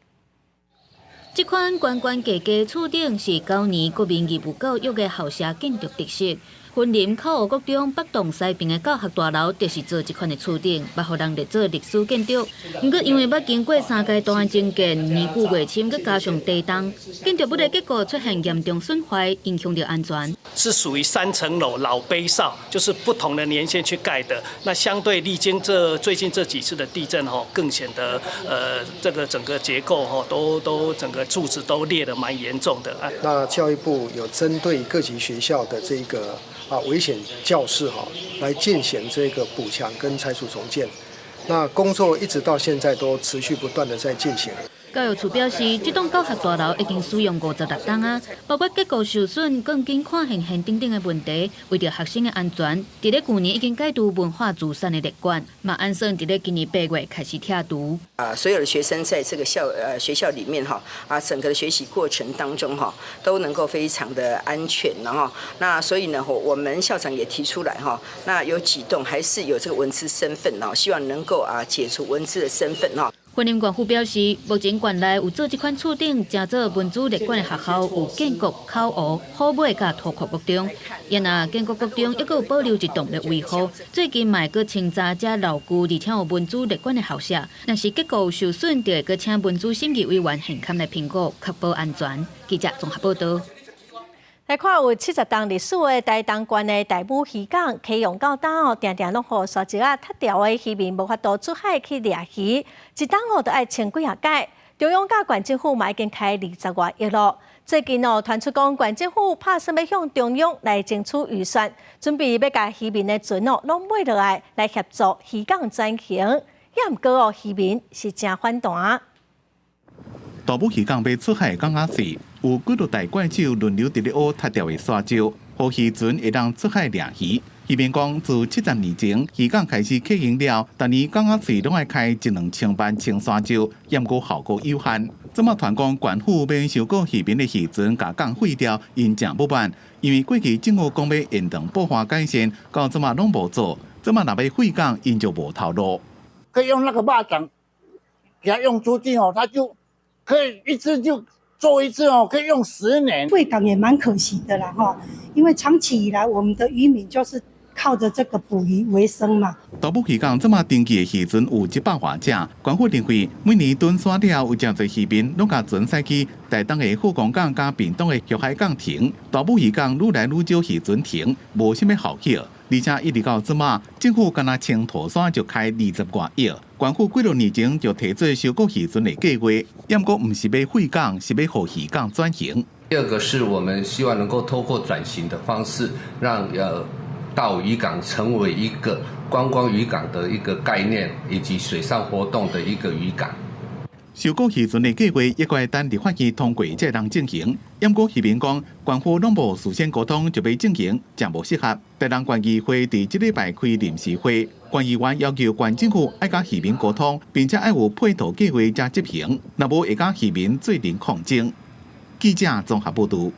這款懸懸低低厝頂是9年國民義務教育的校舍建築特色。雲林口湖國中北棟西邊的教學大樓，就是做這款的厝頂，欲予人列做歷史建築。毋過因為捌經過三階大案增建，年久月深，閣加上地動，建築物的結構出現嚴重損壞，影響著安全。是屬於3層樓老碑少，就是不同的年限去蓋的。那相對歷經這最近這幾次的地震吼，更顯得這個整個結構吼都整個柱子都裂得蠻嚴重的。那教育部有針對各級學校的這個危險教室哈，來進行這個補強跟拆除重建。那工作一直到現在都持續不斷的在進行。教育處表示，這棟教學大樓已經使用56冬啊，包括結構受損、鋼筋看現現等等的問題，為著學生的安全，佇咧舊年已經解除文化資產的列管，嘛按算佇咧今年8月開始拆除。所有的學生在這個學校裡面哈，整個的學習過程當中哈，都能夠非常的安全，然後那所以呢，我們校長也提出來哈，那有幾棟還是有這個文資身份哦，希望能夠解除文資的身份哈。雲林縣府表示，目前縣內有做這款厝頂，成做文資列管的學校有建國、口湖、虎尾佮塗擴國中。也若建國國中猶閣有保留一棟咧維護，最近嘛會閣清查遮老舊而且有文資列管的校舍，若是結構受損，就會閣請文資審議委員現勘來評估，確保安全。記者綜合報導。來看有70冬歷史的台東縣的大武漁港，啟用到今哦，定定攏予沙石仔踢掉的漁民無法度出海去掠魚，一冬哦著愛清幾仔擺。中央佮縣政府嘛已經開20外億咯。最近哦，傳出講縣政府拍算欲向中央來爭取預算，準備欲共漁民的船哦攏買落來，來協助漁港轉型。也毋過哦，漁民是誠反彈。大武漁港欲出海的港仔水，有幾落台怪手輪流佇咧挖踢掉的沙石。予漁船會當出海掠魚。漁民講，自70年前漁港開始啟用了，逐年港仔喙攏愛開一兩千萬穿山石，毋過效果有限。這馬傳講縣府欲收購漁民的漁船，共港廢掉，𪜶誠不滿，因為過去政府講欲延長布花改善，到這馬攏無做，這馬若欲廢港，𪜶就無頭路。可以用那個肉粽，給他用出去哦，他就可以一次就做一次哦，可以用10年。廢港也蠻可惜的啦，哈，因為長期以來我們的漁民就是靠著這個捕魚為生嘛。大武漁港這馬登記的漁船有100外隻，縣府認為每年躉沙了後有誠濟漁民攏共船駛去台東的富岡港佮屏東的玉海港停。大武漁港愈來愈少漁船停，無啥物效益。而且一直到這馬，政府干焦穿塗沙就開20外億，縣府幾若年前就提出收購漁船的計劃，毋過毋是欲廢港，是欲予漁港轉型。第二個是我們希望能夠透過轉型的方式，讓大武漁港成為一個觀光漁港的一個概念，以及水上活動的一個漁港。收購漁船的計劃猶閣愛等立法院通過才會當進行。毋過漁民講，縣府攏無事先溝通就欲進行，誠無適合。台南縣議會佇這禮拜開臨時會，縣議員要求縣政府愛佮漁民溝通，並且愛有配套計劃才執行，若無會佮漁民做陣抗爭。記者綜合報導。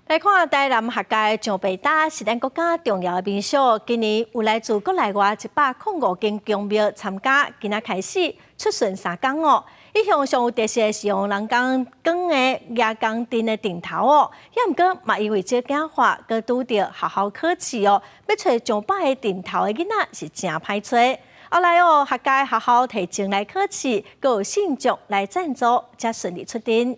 來看台南客家的上白礁是咱國家重要的民俗，今年有來自國內外105間宮廟參加，今仔開始出巡3工哦。一向上有特色是用人工捲的蜈蚣陣的陣頭哦，也毋過嘛因為這變化，閣拄著學校考試哦，欲揣上百个陣頭的囡仔是誠歹揣。後來哦，客家學校提前來考試，閣有信眾來贊助，才順利出陣。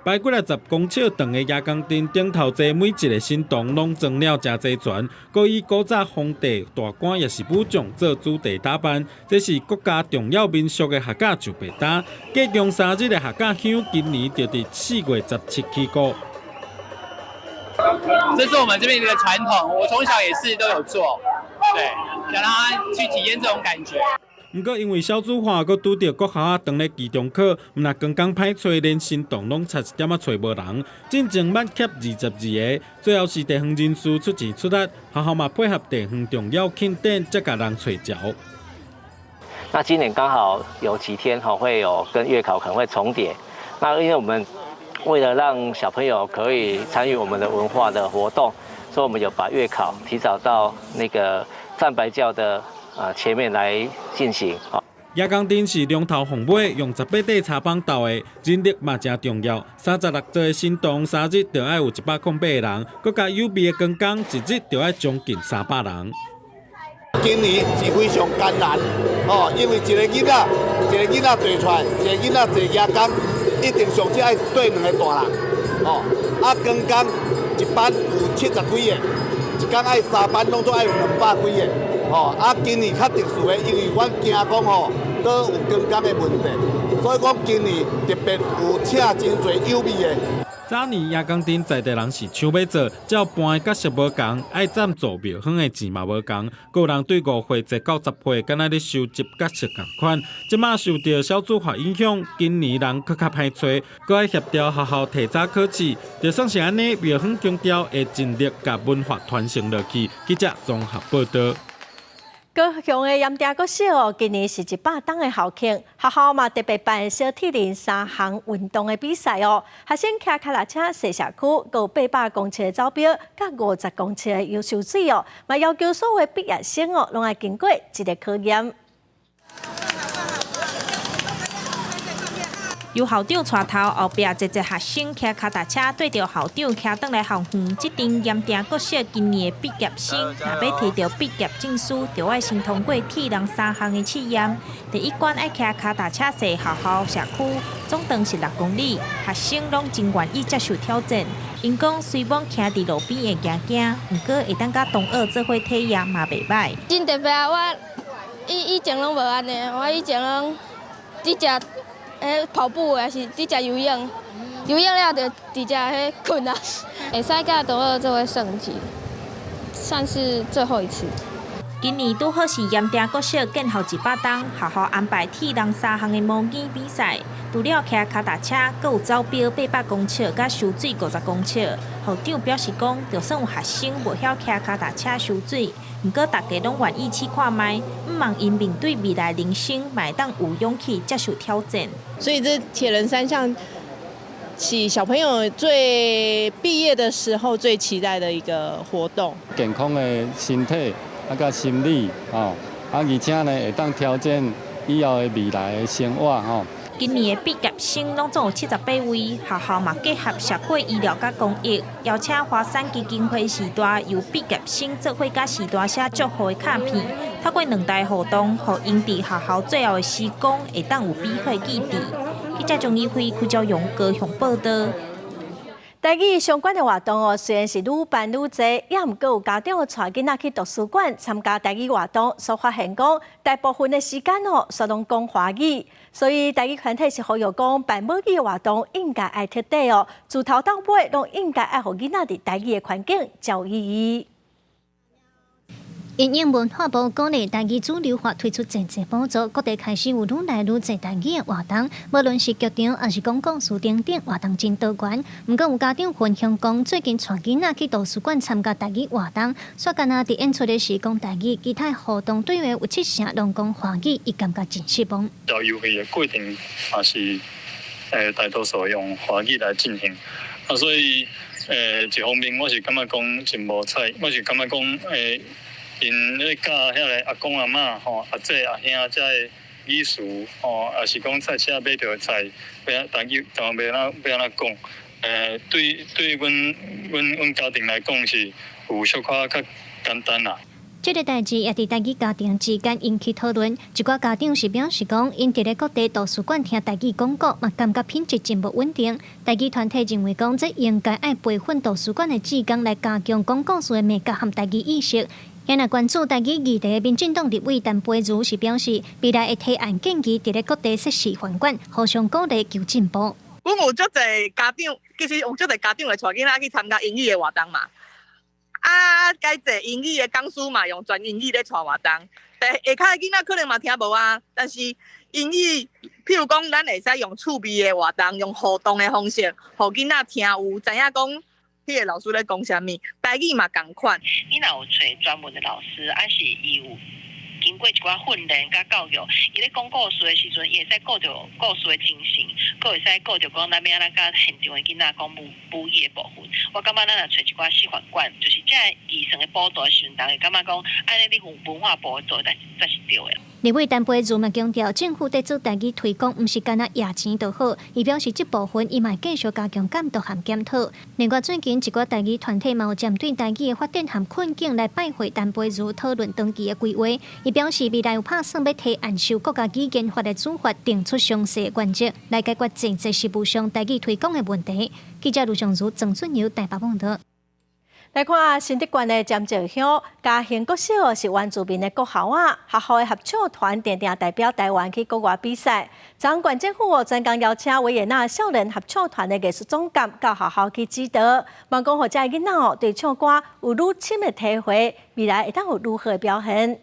排幾若十公尺長的蜈蚣陣頂頭坐每一个神童攏裝了誠濟船，閣以古早皇帝、大官抑是武將做主題打扮。這是國家重要民俗的客家上白礁。加強3日的客家香，今年就佇4月17起鼓。這是我們這邊一個傳統，我從小也是都有做，對，想讓他去體驗這種感覺。毋過因為少子化，閣拄著國校仔當咧期中考，毋但工工歹揣，連神童攏差一點仔揣無人。進前捌欠22個，最後是地方人士出錢出力，學校嘛配合地方重要慶典，才共人揣著。那今年剛好有幾天吼會有跟月考可能會重疊，那因為我們為了讓小朋友可以參與我們的文化的活動，所以我們有把月考提早到那個站白轎的前面來進行。蜈蚣陣是龍頭鳳尾，用18塊柴枋鬥的，人力嘛誠重要。36座的神童，3日就愛有108個人，閣加有備的光工，一日就愛將近300人。今年是非常艱難，哦，因為一个囡仔，一个囡仔坐出來，一个囡仔坐蜈蚣，一定上少愛對兩個大人，哦，啊，光工一班有70幾个，一工愛三班，攏總愛有200幾个。哦，啊，今年較特殊的，因為阮驚講吼，閣有光工的問題，所以講今年特別有請真濟有備的。早年蜈蚣陣在地人是搶欲做，照搬的角色無仝，愛贊助廟方的錢嘛無仝。閣有人對5歲坐到10歲，敢若咧收集角色仝款。這馬受著少子化影響，今年人閣較歹揣，閣愛協調學校提早考試，就算是按呢，廟方強調會盡力共文化傳承落去。記者綜合報導。高雄的鹽埕國小哦，今年是100冬的校慶，學校嘛特別辦小鐵人三項運動的比賽哦。學生騎跤踏車踅社區，閣有800公尺的走標，佮50公尺的游水哦，嘛要求所有畢業生哦，攏愛經過這个考驗。由校長帶頭，後壁濟濟學生騎跤踏車，綴著校長騎轉來校園。這陣鹽埕國小今年的畢業生，若欲提著畢業證書，就愛先通過鐵人三項的試驗。第一關愛騎跤踏車踅學校社區，總長是6公里。學生攏真願意接受挑戰。𪜶講雖罔徛佇路邊會驚驚，毋過會當佮同學做伙體驗嘛袂䆀。真特別啊！我以前攏無按呢，我以前攏佇遮彼跑步抑是佇遮游泳，游泳了就佇遮彼睏啊。會使佮同學做伙升旗，算是最後一次。今年拄好是鹽埕國小建校100冬，學校安排鐵人三項的模擬比賽，除除了騎跤踏車，閣有走標800公尺，佮泅水50公尺。校長表示講，就算有學生無曉騎跤踏車泅水，毋過大家攏願意試看覓，向望𪜶面對未來人生，嘛會當有勇氣接受挑戰。所以這鐵人三項是小朋友最畢業的時候最期待的一個活動。健康的身體啊，佮心理吼，啊，而且呢會當挑戰以後的未來的生活吼。今年的畢業生攏總有78位，學校嘛結合社會醫療佮公益，邀請華山基金會時代由畢業生做伙佮時代寫祝福的卡片，透過兩代互動，予𪜶佇學校最後的時光會當有美好記憶。記者張怡輝、柯昭勇高雄報道。台語相關的活動哦，雖然是愈辦愈濟，也毋過有家長帶囡仔去圖書館參加台語活動，所發現講大部分的時間哦，煞攏講華語，所以台語團體是呼籲講辦母語的活動應該愛徹底哦，自頭到尾攏應該愛予囡仔佇台語的環境才有意義。因應文化部鼓勵台語主流化推出濟濟補助，各地開始有愈來愈濟台語的活動，無論是劇場抑是講故事等等，活動真多元。毋過有家長分享講，最近帶囡仔去圖書館參加台語活動，煞干焦佇演出的時講台語，其他互動對話有七成攏講華語，伊感覺真失望。遊戲的過程也是大多數用華語來進行，啊，所以一方面我是感覺講真無彩，我是感覺講𪜶咧教遐个阿公阿嬤吼、阿姐阿兄遮个語詞吼，抑是講菜市仔買著的菜，欲按台語台灣欲按欲按怎講？對對阮阮阮家庭來講是有小可較簡單啦。這个代誌也佇台語家庭之間引起討論。一寡家長是表示講，𪜶佇咧各地圖書館聽台語廣告，嘛感覺品質真無穩定。台語團體認為講，這應該愛培訓圖書館的志工來加強講故事的美感和台語意識。若關注台語議題的民進黨立委陳培如是表示，未來會提案建議，佇咧各地設示範館，互相鼓勵求進步。阮有足濟家長，其實有足濟家長會帶囡仔去參加英語的活動嘛。啊，該濟英語的講師嘛，用全英語咧帶活動。但下跤的囡仔可能嘛聽無啊，但是英語，譬如講，咱會使用趣味的活動，用互動的方式，予囡仔聽有，知影講。彼个老師咧講啥物，台語嘛仝款。你若有揣專門的老師，抑是伊有經過一寡訓練佮教育，伊咧講故事的時陣，伊會使顧著故事的精神，閣會使顧著講咱欲按怎佮現場的囡仔講母母語的部分。我感覺咱若揣一寡示範館，就是這預算的補助的時陣，逐家會感覺講，按呢你文化部做的才是對的。立委陳培如嘛強調，政府佇做台語推廣，毋是干焦掖錢就好。伊表示，這部分伊嘛會繼續加強監督和檢討。另外，最近一寡台語團體嘛有針對台語的發展和困境來拜會陳培如討論長期的規劃。伊表示，未來有拍算欲提案修國家語言法的主法，定出詳細原則，來解決濟濟實務上台語推廣的問題。記者盧尚如、曾俊友台北報導。來看新竹縣的尖石鄉嘉興國小是原住民的國校仔，學校的合唱團定定代表台灣去國外比賽。昨昏縣政府專工邀請維也納少年合唱團的藝術總監到學校去指導，望講予遮的囡仔哦對唱歌有愈深的體會，未來會當有愈好的表現。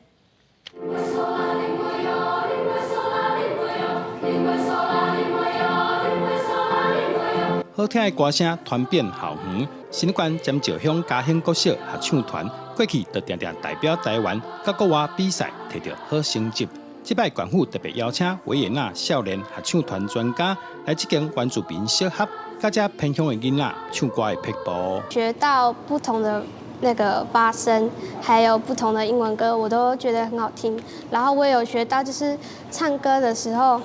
好聽的歌聲傳遍校園，新竹縣尖石鄉嘉興國小合唱團過去就定定代表台灣到國外比賽，摕著好成績。這擺縣府特別邀請維也納少年合唱團專家來這間原住民小學，教遮偏鄉的囡仔唱歌的撇步。學到不同的那個發聲，還有不同的英文歌，我都覺得很好聽。然後我也有學到，就是唱歌的時候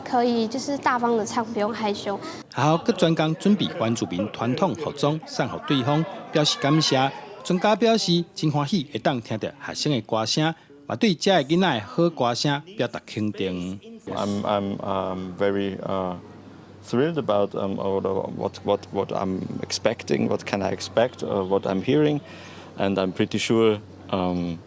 可以就是大方的唱，不用害羞。學校閣專工準備原住民傳統服裝送予對方，表示感謝。專家表示真歡喜會當聽著學生的歌聲，嘛對遮的囡仔的好歌聲表達肯定。 I'm very thrilled about what I'm expecting, what can I expect, what I'm hearing, and I'm pretty sure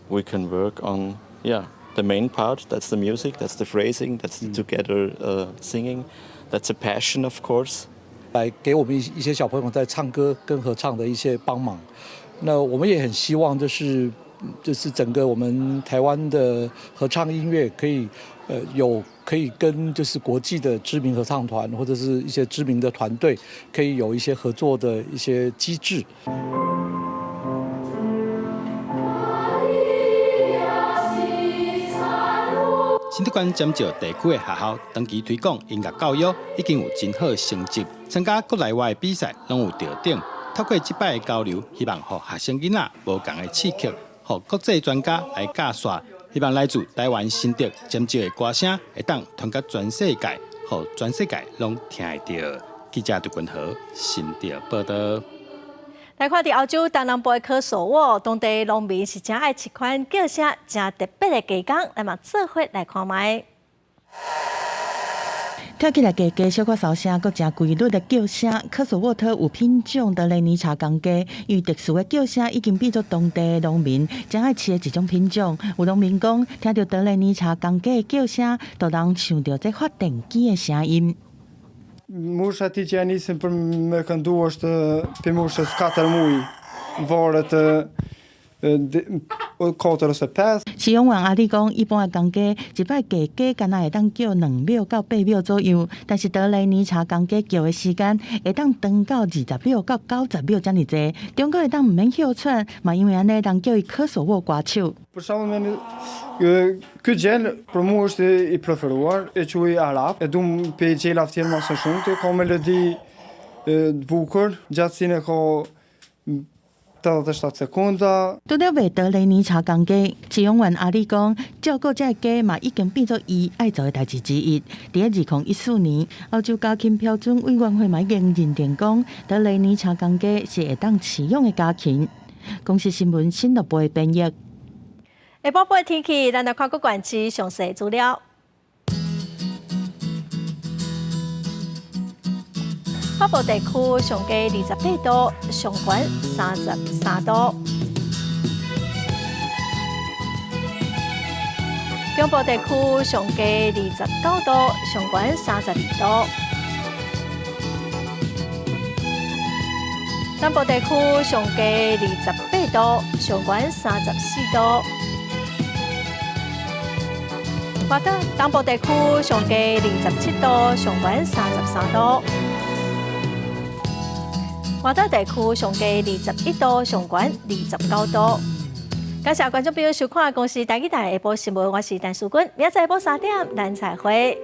we can work on the main part. That's the music, that's the phrasing, that's the together singing. That's a passion, of course. 來給我們一些小朋友在唱歌跟合唱的一些幫忙。那我們也很希望，就是整個我們台灣的合唱音樂可以有可以跟就是國際的知名合唱團或者是一些知名的團隊，可以有一些合作的一些機制。新竹縣尖石地區的學校長期推廣音樂教育，已經有真好的成績，參加國內外的比賽攏有得獎。透過這擺的交流，希望予學生囡仔無仝的刺激，予國際專家來教授，希望來自台灣新竹尖石的歌聲會當傳到全世界，予全世界攏聽會著。記者杜君豪新竹報導。來看佇歐洲東南部的科索沃，當地農民是誠愛飼款叫聲誠特別的雞公，來嘛做伙來看覓。聽起來雞雞小可梢聲，閣誠規律的叫聲。科索沃特有品種德雷尼查公雞，因為特殊的叫聲已經變做當地農民誠愛飼的一種品種。有農民講，聽著德雷尼查公雞的叫聲，就人像著這發電機的聲音。 Mosha e tij që ja nisim për me këndu është prej moshës 4 muaj, varet 4 ose 5。飼養員阿里講，一般的公雞一擺雞雞敢若會當叫2秒到8秒左右，但是德雷尼查公雞叫的時間會當長到20秒到90秒遮爾濟，中國會當毋免歇喘，嘛因為按呢人叫伊科索沃歌手。 Për shembull, ky gjel për mua është i preferuar, e quaj Arap, e dum pe gjelave tjerë më së shumti, ka melodi të bukur, gjatësinë e ka 87 sekonda。除了賣德雷尼查公雞，飼養員阿里講，照顧這个雞嘛已經變做伊愛做的代誌之一。佇2014年，歐洲家禽標準委員會嘛已經認定講，德雷尼查公雞是會當飼養的家禽。公視新聞新樂部的編譯。下晡晡天氣，咱來看各縣市詳細資料。北部地區上低28度，上懸33度。中部地區上低29度，上懸32度。南部地區上低28度，上懸34度。外島東部地區上低27度，上懸33度。外島地區上低21度，上懸29度。感謝觀眾朋友收看《公視台語台》下晡新聞，我是陳淑君，明仔載下晡3點，咱再會。